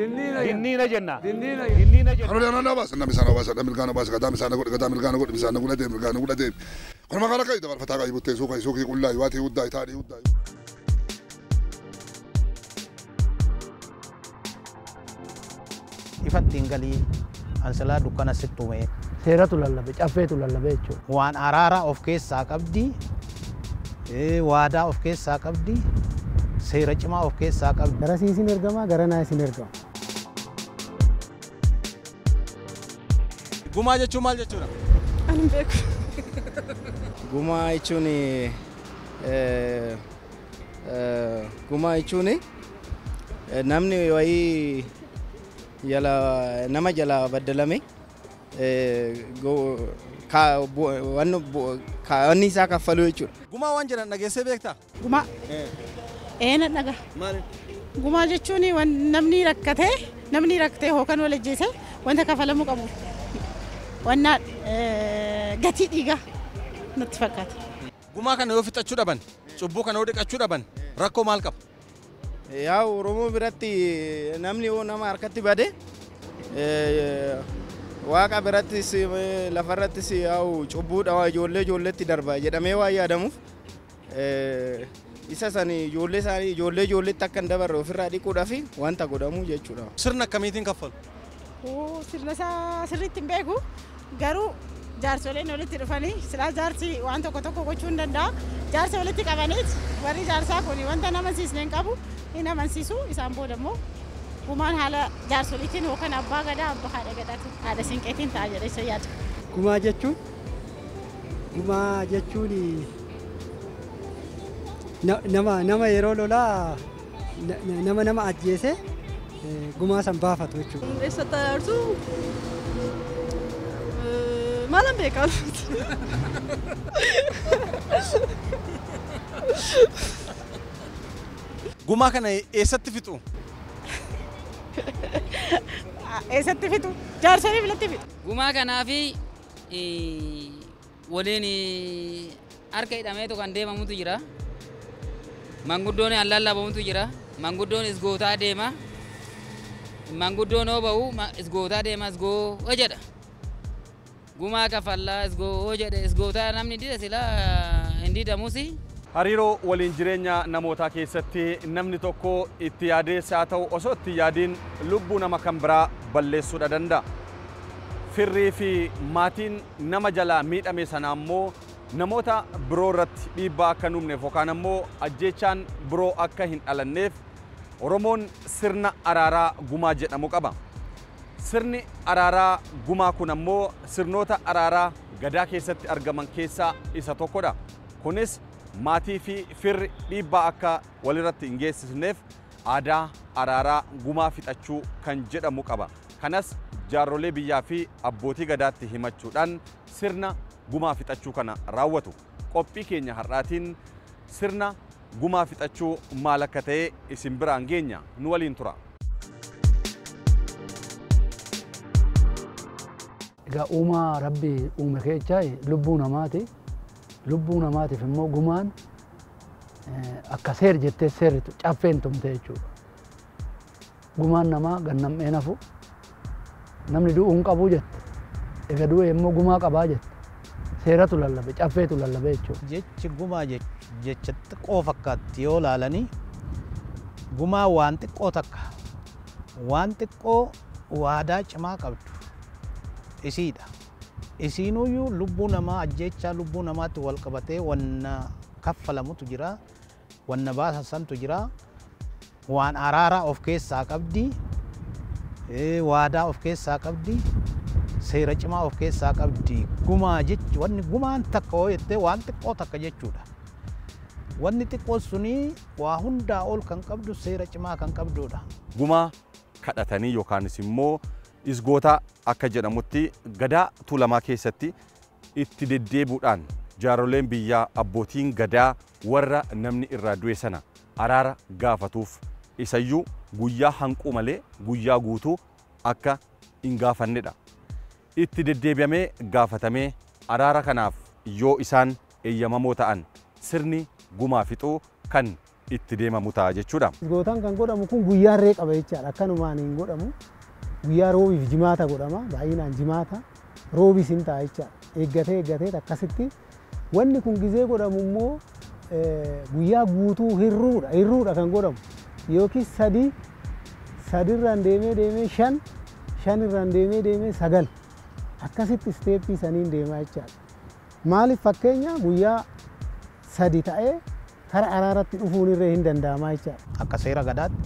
Dinniina jenna. Dinniina jenna. Karolee na baasa namni sana baasa namni kana baasa gadaa misaana godhe gadaa mirgaana godhe misaana godhate mirgaana godhate. Kanuma kana kai dabarfataa kai buttee suuqa suuqii qullaa waatii uddaa taadhii uddaa. Ifatti hin galii ansalaa dukkana sitti uume. Seeratu lallabe, caffeetu lallabe jechuudha. Waan araaraa of keessaa qabdi, waadaa of keessaa qabdi, seera cimaa of keessaa qabdi. Gara siin ergama, gara naa isin ergama. Gumaa jechuun maal jechuudha? Ani hin beeku. Gumaa jechuun gumaa jechuun namni wayii jala nama jala baddalame wanni isaa kaffaluu jechuudha. Gumaa waan jedhan dhageessee beektaa? Gumaa. Ee nan dhaga. Maali? Gumaa jechuun namni rakkatee hookan wal ajjeese wanta kafalamuu qabu. Wanna gatii dhiigaa natti fakkaata. Gumaa kana yoo fixachuu dhaban, cubbuu kana yoo dhiqachuu dhaban rakkoo maal qaba? Yaa Oromoo biratti namni yoo nama harkatti bade waaqa birattis lafarrattis yaa'u cubbuudha ijoollee ijoolleetti darba jedhamee waan yaadamuuf isa san ijoollee isaanii ijoollee ijoolleetti akka hin dabarre ofirraa dhiquudhaaf wanta godhamu jechuudha. Sirna akkamiitiin kaffalu? Sirna isaa sirriitti hin beeku garuu jaarsoleen walitti dhufanii silaa jaarsi waan tokko tokko gochuu hin danda'a. Jaarsa walitti qabaniit warri jaarsaa kun wanta nama amansiisne hin qabu hin amansiisu isaan booda immoo gumaan haala jaarsoliitiin yookaan abbaa gadaa abbaa haadha gadaatiin haadha siinqeetiin ta'a jedhee isa yaada. Gumaa jechuun nama yeroo lolaa nama ajjeese gumaa san baafatu jechuudha. Eessatti araarsu? Maalan beekaa? Gumaa kana eessatti fixu? Eessatti fixu? Jaarsolii biratti fixu. Gumaa kanaa fi waliin harka hidhameetu kan deemamutu jira. Manguddoon allaallabamutu jira. Manguddoon isgootaa deema. Manguddoon yoo ba'u isgootaa deema isgoo jedha. Gumaa kafallaa isgoo jedhe isgootaa namni dida silaa hin didamusi. Hariiroo waliin jireenya namootaa keessatti namni tokko itti yaadees haa ta'u osoo itti yaadiin lubbuu nama kan biraa balleessuudha danda'a. Firrii fi maatiin nama jalaa miidhame sana ammoo namoota biroo irratti dhiibbaa akka hin uumneef yookaan ammoo ajjeechaan biroo akka hin dhalanneef Oromoon sirna araaraa gumaa jedhamu qaba. Sirni araaraa gumaa kun ammoo sirnoota araaraa gadaa keessatti argaman keessaa isa tokkodha. Kunis maatii fi firri dhiibbaa akka walirratti hin geessisneef aadaa araaraa gumaa fixachuu kan jedhamu qaba. Kanas jaarrolee biyyaa fi abbootii gadaatti himachuudhaan sirna gumaa fixachuu kana raawwatu. Qophii keenya har'aatiin sirna gumaa fixachuu maal akka ta'e isin biraan geenya nu waliin tura. Egaa uumaa rabbi uume keessaa lubbuu namaati. Lubbuu namaatiif immoo gumaan akka seer jettee seerri caffeen tumte jechuudha. Gumaan namaa gannam'ee nafu namni du'uu hin qabu jette. Egaa du'e immoo gumaa qabaa jette. Seeratu lallabe, caffeetu lallabe jechuudha. Jechi gumaa jecha xiqqoo fakkaatti yoo laalanii gumaa waan xiqqoo takka waan xiqqoo waadaa cimaa qabdu isiidha. Isiinuyyuu lubbuu namaa ajjeechaa lubbuu namaatti wal qabatee wanna kaffalamutu jira, wanna baasan santu jira, waan araaraa of keessaa qabdi, waadaa of keessaa qabdi, seera cimaa of keessaa qabdi. Gumaa jechi wanni gumaan takka yoo jettee waan xiqqoo takka jechuudha. Wanni xiqqoo suni waa hundaa ol kan qabdu seera cimaa kan qabdudha. Gumaa kadhatanii yookaanis immoo isgoota akka jedhamutti gadaa tuulamaa keessatti itti deddeebuudhaan jaarroleen biyyaa abbootiin gadaa warra namni irraa du'e sana araara gaafatuuf isayyuu guyyaa hanquu malee guyyaa guutuu akka hin gaafannedha. Itti deddeebi'amee gaafatamee araara kanaaf yoo isaan eeyyamamoo ta'an sirni gumaa fixuu kan itti deemamu ta'a jechuudha. Isgootaan kan godhamu kun guyyaa irree qaba jechaadha. Akkanumaan hin godhamu. Guyyaa roobiif jimaata godhama. Baay'inaan jimaata. Roobis hin ta'a jechaadha. Eeggatee eeggatee akkasitti wanni kun gizee godhamu immoo guyyaa guutuu hirruudha. Hirruudha kan godhamu. Yookiis 3 sadirraan deemee deemee 5 5irraan deemee deemee 9 akkasitti isteeppii saniin deemaa jechaadha. Maaliif fakkeenya guyyaa 3 ta'ee kara araaratti dhufuun irree hin danda'amaa jechaadha. Akka seera gadaatti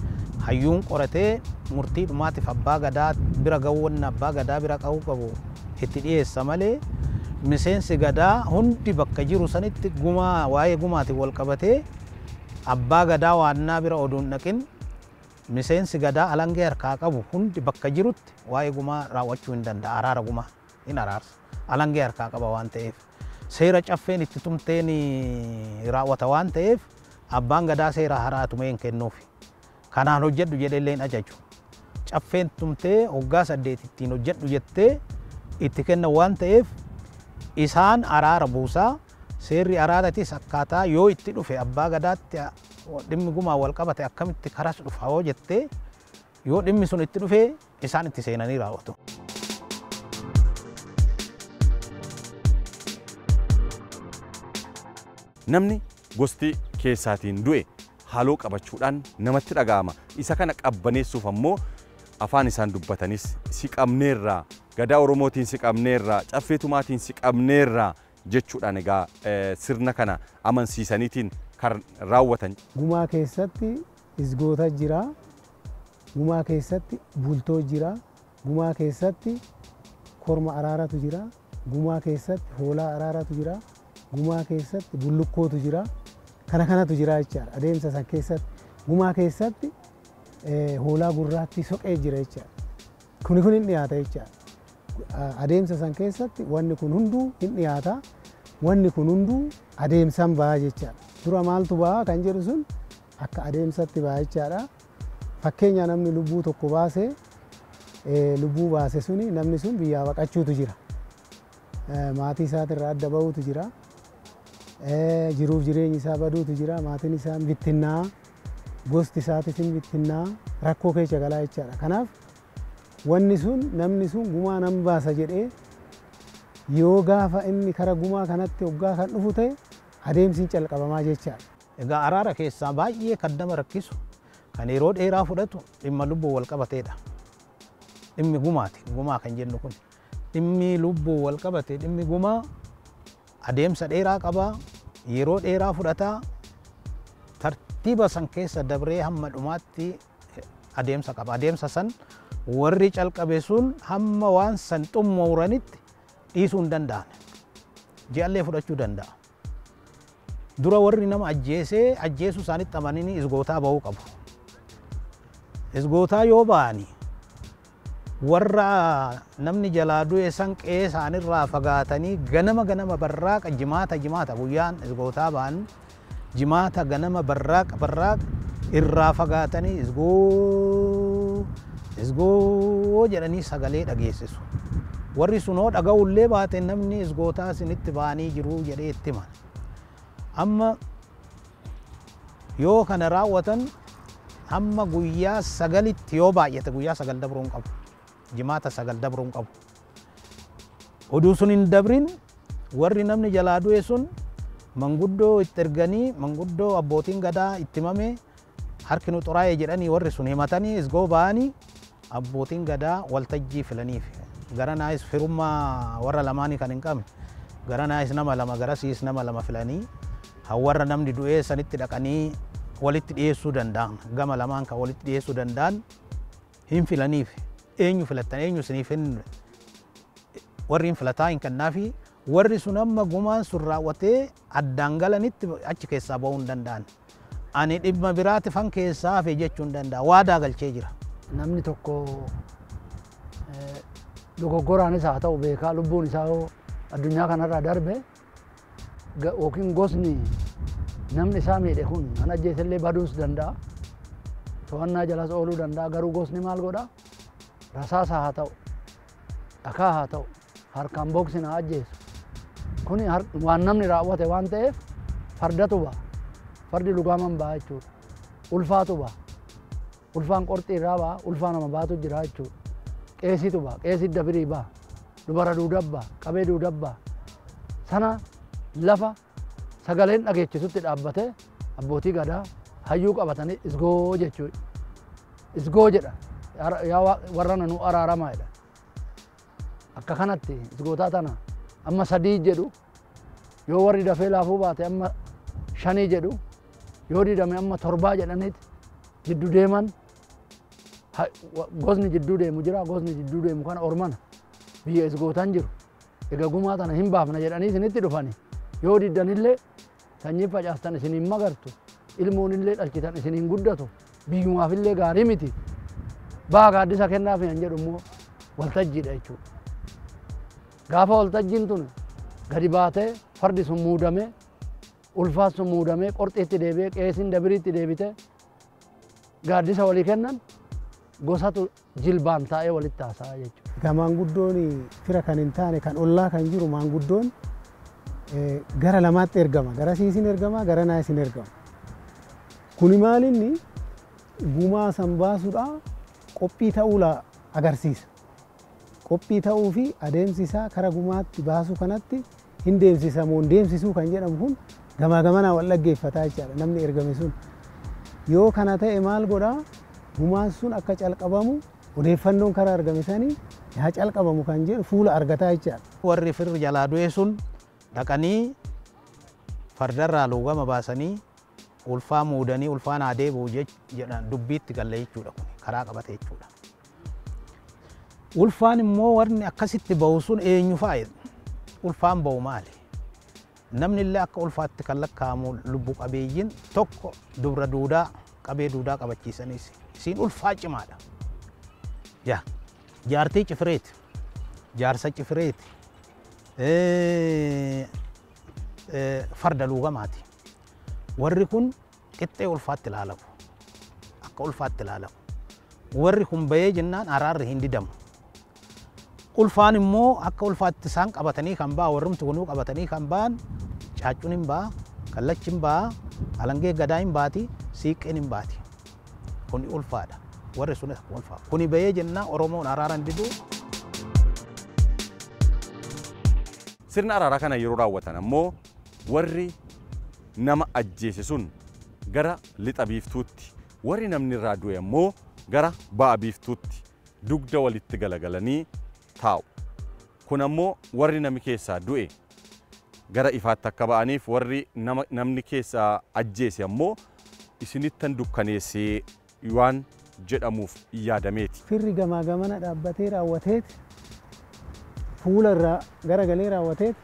hayyuun qoratee murtii dhumaatiif abbaa gadaa bira ga'uu abbaa gadaa bira ga'uu qabu itti dhiyeessa malee miseensi gadaa hundi bakka jiru sanitti gumaa waa'ee gumaatiin wal qabatee abbaa gadaa waannaa bira oduun dhaqin miseensi gadaa alangee harkaa qabu hundi bakka jirutti waa'ee gumaa raawwachuu hin danda'a. Araara gumaa hin araarsa. Alangee harkaa qaba waan ta'eef. Seera caffeen itti tumteen raawwata waan ta'eef abbaan gadaa seera haaraa tumee hin kennuufi. Kanaan hojjedhu jedhee illee hin ajaju. Caffeen tumtee hoggaa 8 ittiin hojjedhu jettee itti kenna waan ta'eef isaan araara buusaa. Seerri araaratis akkaataa yoo itti dhufe abbaa gadaatti dhimmi gumaa wal qabate akkamitti karas dhufa hoo jettee yoo dhimmi sun itti dhufe isaan itti seenanii raawwatu. Namni gosti keessaatiin du'e haaloo qabachuudhaan namatti dhaga'ama. Isa kana qabbaneessuuf ammoo afaan isaan dubbatanis si qabneerraa, gadaa Oromootiin si qabneerraa, caffee tumaatiin si qabneerraa jechuudhaan egaa sirna kana amansiisaniitiin kan raawwatan. Gumaa keessatti isgoota jira, gumaa keessatti bultoo jira, gumaa keessatti korma araaratu jira, gumaa keessatti hoolaa araaratu jira, gumaa keessatti bullukkootu jira. Kana kanatu jira jechaadha. Adeemsa san keessatti gumaa keessatti hoolaa gurraatti soqee jira jechaadha. Kuni kun hin dhiyaata jechaadha. Adeemsa san keessatti wanni kun hunduu hin dhiyaata. Wanni kun hunduu adeemsan ba'a jechaadha. Dura maaltu ba'a kan jedhu sun akka adeemsatti ba'a jechaadha. Fakkeenya namni lubbuu tokko baase lubbuu baase suni namni sun biyyaa baqachuutu jira. Maatii isaatirraa adda ba'uutu jira. Jiruuf jireenyi isaa baduutu jira. Maatiin isaa bittinnaa, gosti isaatis hin bittinnaa, rakkoo keessa galaa jechaadha. Kanaaf wanni sun namni sun gumaa nan baasa jedhee yoo gaafa inni kara gumaa kanatti hoggaa kan dhufu ta'e adeemsi hin calqabamaa jechaadha. Egaa araara keessaa baay'ee kan nama rakkisu kan yeroo dheeraa fudhatu dhimma lubbuu wal qabateedha. Dhimmi gumaati. Gumaa kan jennu kun dhimmi lubbuu wal qabate dhimmi gumaa adeemsa dheeraa qaba, yeroo dheeraa fudhata, tartiiba san keessa dabree hamma dhumaatti adeemsa qaba. Adeemsa san warri calqabe sun hamma waan san xumuranitti dhiisuu hin danda'an. Ji'allee fudhachuu danda'a. Dura warri nama ajjeesee ajjeesuu isaanitti amananii isgootaa ba'uu qabu. Isgootaa yoo ba'ani warra namni jalaa du'e san qe'ee isaanirraa fagaatanii ganama ganama barraaqa jimaata jimaata guyyaan isgootaa ba'an jimaata ganama barraaqa barraaqa irraa fagaatanii isgoo isgoo jedhanii sagalee dhageessisu. Warri sunoo dhaga'ullee baate namni isgootaa isinitti ba'anii jiru jedhee itti hima. Amma yoo kana raawwatan hamma guyyaa 9tti yoo baay'ate guyyaa 9 dabruu hin qabu. Jimaata 9 dabruu hin qabu. Oduu sun hin dabrin warri namni jalaa du'e sun manguddoo itti erganii manguddoo abbootiin gadaa itti himame harki nu xuraa'e jedhanii warri sun himatanii isgoo ba'anii abbootiin gadaa waltajjii filaniif. Gara naayis firummaa warra lamaanii kan hin qabne gara naayis nama 2 gara siis nama 2 filanii warra namni du'ee sanitti dhaqanii walitti dhiyeessuu danda'an gama lamaan kan walitti dhiyeessuu danda'an hin filaniif. Eenyu filattan eenyu isiniif hin warri hin filataa hin kennaafi warri sun amma gumaan sun raawwatee addaan galanitti achi keessaa ba'uu hin danda'an. Ani dhimma biraati fan keessaa hafe jechuu hin danda'a. Waadaa galchee jira. Namni tokko dogoggoraanis haa ta'u beekaa lubbuun isaa addunyaa kanarraa darbe yookiin gosni namni isaa miidhe kun kan ajjeesellee baduus danda'a. To'annaa jalas ooluu danda'a. Garuu gosni maal godha? Rasaasa haa ta'u, dhakaa haa ta'u, harkaan boksina haa ajjeesu. Kuni waan namni raawwate waan ta'eef fardatu ba'a. Fardi lugaaman ba'a jechuudha. Ulfaatu ba'a. Ulfaan qorxii irraa ba'a, ulfaa nama baatu jira jechuudha. Qeesitu ba'a, qeesii dabirii ba'a, dubara duudaa ba'a, qabee duudaa ba'a. Sana lafa sagaleen dhageechisutti dhaabbatee abbootii gadaa hayyuu qabatanii isgoo jechuudha. Isgoo jedha. Yaa warra nu araaramaa jedha. Akka kanatti isgootaa tana amma 3 jedhu, yoo warri dafee laafuu baate amma 5 jedhu, yoo didame amma 7 jedhaniiti jidduu deeman. Gosni jidduu deemu jira, gosni jidduu deemu kana ormana biyya isgootaan jiru. Egaa gumaa tana hin baafna jedhanii isinitti dhufani. Yoo diddanillee sanyii facaastan isin hin magartu, ilmoonillee dhalchitan isin hin guddatu, biyyumaafillee gaarii miti. Baa gaaddisa kennaaf hin jedhu immoo waltajjiidha jechuudha. Gaafa waltajjiin tun gadi baatee fardi sun muudamee, ulfaan sun muudamee, qorxiitti deebi'ee, qeesiin dabiriitti deebitee gaaddisa walii kennan gosatu jilbaan taa'ee walitti haasa'a jechuudha. Egaa maanguddoon fira kan hin taane kan ollaa kan jiru maanguddoon gara lamaatti ergama. Gara siisin ergama, gara naasin ergama. Kuni maalinni gumaa san baasuudhaa qophii ta'uu agarsiisa. Qophii ta'uu fi adeemsi isaa kara gumaatti baasuu kanatti hin deemsisamu, hin deemsisuu kan jedhamu kun gamaa gamanaa wal dhaggeeffataa jechaadha namni ergame sun. Yoo kana ta'e maal godhaa? Gumaan sun akka calqabamu odeeffannoon karaa argame sanii yaa calqabamu kan jedhu fuula argataa jechaadha. Warri firri jalaa du'e sun dhaqanii fardarraa luugama baasanii ulfaa muudanii ulfaan haa deebi'u jedhan dubbiitti galle jechuudha kun karaa qabate jechuudha. Ulfaan immoo warri akkasitti ba'u sun eenyu fa'a? Ulfaan ba'u maali? Namni illee akka ulfaatti kan lakkaa'amu lubbu qabeeyyiin tokko dubra duudaa qabee duudaa qabachiisanis isiin ulfaa cimaadha. Yaa jaartii cifireeti, jaarsa cifireeti, farda luugamaati. Warri kun qixxee ulfaatti ilaalamu, akka ulfaatti ilaalamu. Warri kun bahee jennaan araarri hin didamu. Ulfaan immoo akka ulfaatti isaan qabatanii kan ba'a, warrumti kunuu qabatanii kan ba'an caaccuun hin ba'a, kallachi hin ba'a, alangee gadaa hin baati, siiqqeen hin baati. Kuni ulfaadha. Warri sunis akkuma ulfaa. Kuni bahee jennaan Oromoon araara hin didu. Sirna araaraa kana yeroo raawwatan ammoo warri nama ajjeese sun gara lixa biiftuutti, warri namni irraa du'e ammoo gara ba'a biiftuutti dugda walitti galagalanii taa'u. Kun ammoo warri namni keessaa du'e gara ifaatti akka ba'aniif, warri namni keessaa ajjeese ammoo isinittan dukkaneessee waan jedhamuuf yaadameeti. Firri gamaa gamana dhaabbatee raawwateeti fuula irraa garagalee raawwateeti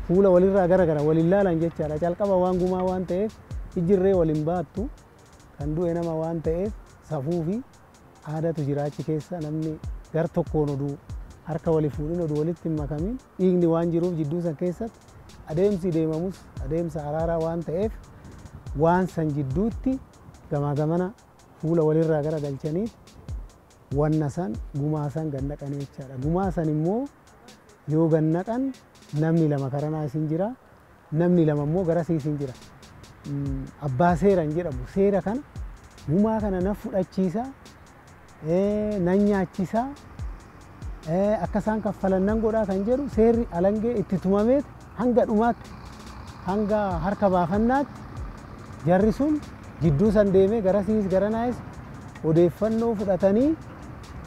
fuula walirraa garagara waliin laalan jechaadha. Calqaba waan gumaa waan ta'eef ijjirree waliin baattu kan du'e nama waan ta'eef safuu fi aadaatu jiraachi keessa namni gar tokkoon oduu harka walii fuudhin oduu walitti hin makamin dhiigni waan jiruuf jidduu san keessatti adeemsi deemamus adeemsa araaraa waan ta'eef waan san jidduutti gamaa gamana fuula walirraa garagalchanii wanna san gumaa san gad naqanii jechaadha. Gumaa san immoo yoo gad naqan namni lama karanaa isin jira, namni lama immoo garasii isin jira. Abbaa seeran jedhamu seera kana gumaa kana na fudhachiisa, nan nyaachisa, akka isaan kaffalan nan godhaa kan jedhu seerri alangee itti tumameet hanga dhumaatti hanga harka baafannaatti jarri sun jidduu san deemee garasiis garanaayis odeeffannoo fudhatanii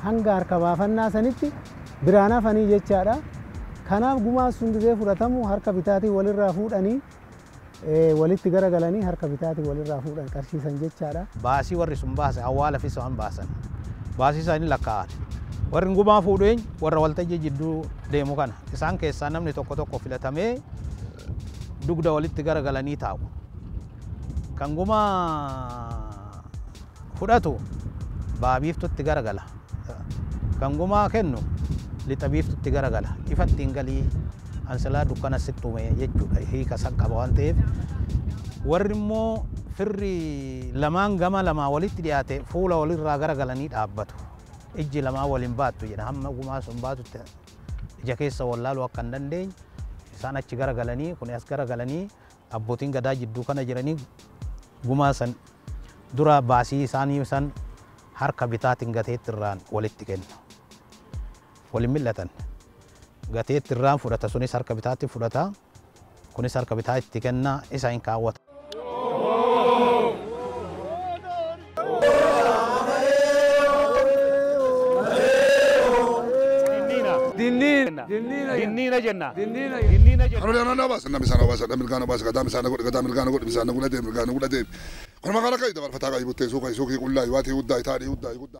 hanga harka baafannaa sanitti biraan hafanii jechaadha. Kanaaf gumaan sun gisee fudhatamu harka bitaatiin walirraa fuudhanii walitti garagalanii harka bitaatiin walirraa fuudhan qarshiisan jechaadha. Baasii warri sun baase awwaala fi isaan baasan. Baasii isaanii lakkaa'an. Warri gumaa fuudhu eenyu? Warra waltajjii jidduu deemu kana. Isaan keessaa namni tokko tokko filatamee dugda walitti garagalanii taa'u. Kan gumaa fudhatu ba'a biiftutti garagala. Kan gumaa kennu lixa biiftutti garagala. Ifatti hin galii ansilaa dukkana sitti uume jechuudha. Hiika san qaba waan ta'eef. Warri immoo firri lamaan gama lamaa walitti dhiyaate fuula walirraa garagalanii dhaabbatu. Ijji lamaa waliin baattu jedha. Hamma gumaa sun baatutti ija keessa wallaaluu akka hin dandeenye isaan achi garagalanii kun as garagalanii abbootiin gadaa jidduu kana jiranii gumaa san Dura baasii isaanii san harka bitaatiin gateetti irraan walitti kenna. Waliin mil'atan. Gateetti irraan fudhata sunis harka bitaatti fudhata. Kunis harka bitaa itti kenna isa hin kaawwata. Dinniina jenna. Dinniina jenna. Karolee anaan baasa namni sana baasa mirgaana baasa gadaa misaana godhe gadaa mirgaana godhe misaana godhate mirgaana godhate. Kun maqaan akka dabarfataa qayi buttee suuqa suuqii qullaa waatii guddaa taadhii guddaa guddaa.